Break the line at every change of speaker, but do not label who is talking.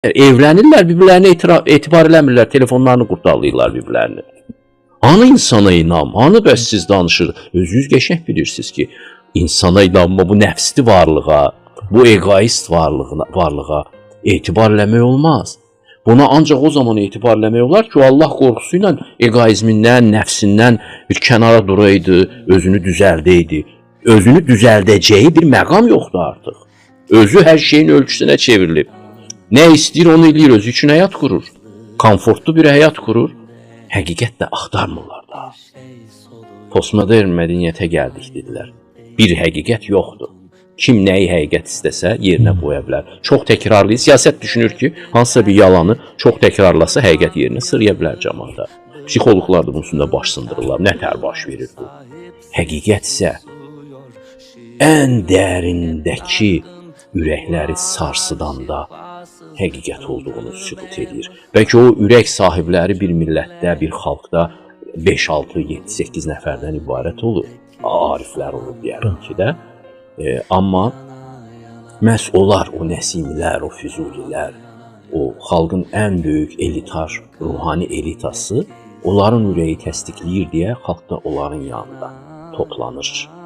Evlənirlər, bir-birlərinə etibar eləmirlər, telefonlarını qurtarlayırlar bir-birlərini. Hanı insana inam, hanı bəs siz danışır? Özünüz qəşəng bilirsiniz ki, insana inanma, bu nəfsli varlığa, bu egoist varlığa etibar eləmək olmaz. Buna ancaq o zaman etibar eləmək olar ki, o Allah qorxusu ilə egoizmindən, nəfsindən bir kənara duraydı, özünü düzəldəydi. Özünü düzəldəcəyi bir məqam yoxdur artıq. Özü hər şeyin ölçüsünə çevrilib. Nə istəyir onu eləyir, özü üçün həyat qurur. Komfortlu bir həyat qurur. Həqiqət də axtarmırlar da. Postmodern mədəniyyətə gəldik dedilər. Bir həqiqət yoxdur. Kim nəyi həqiqət istəsə yerinə qoya bilər. Çox təkrarlayır. Siyasət düşünür ki, hansısa bir yalanı çox təkrarlasa həqiqət yerinə sıraya bilər cəmaata. Psixoloqlar da bunun üstündə baş sındırırlar. Nə tər baş verir bu? Həqiqət isə ən dərindəki ürəkləri sarsıdanda həqiqət olduğunu sübut edir. Bəlkə o ürək sahibləri bir millətdə, bir xalqda 5, 6, 7, 8 nəfərdən ibarət olur. Ariflər olur deyəlim ki də. Amma məhz onlar, o Nəsimilər, o Füzulilər, o xalqın ən böyük elitar, ruhani elitası onların ürəyi təsdiqləyir deyə xalq da onların yanında toplanır.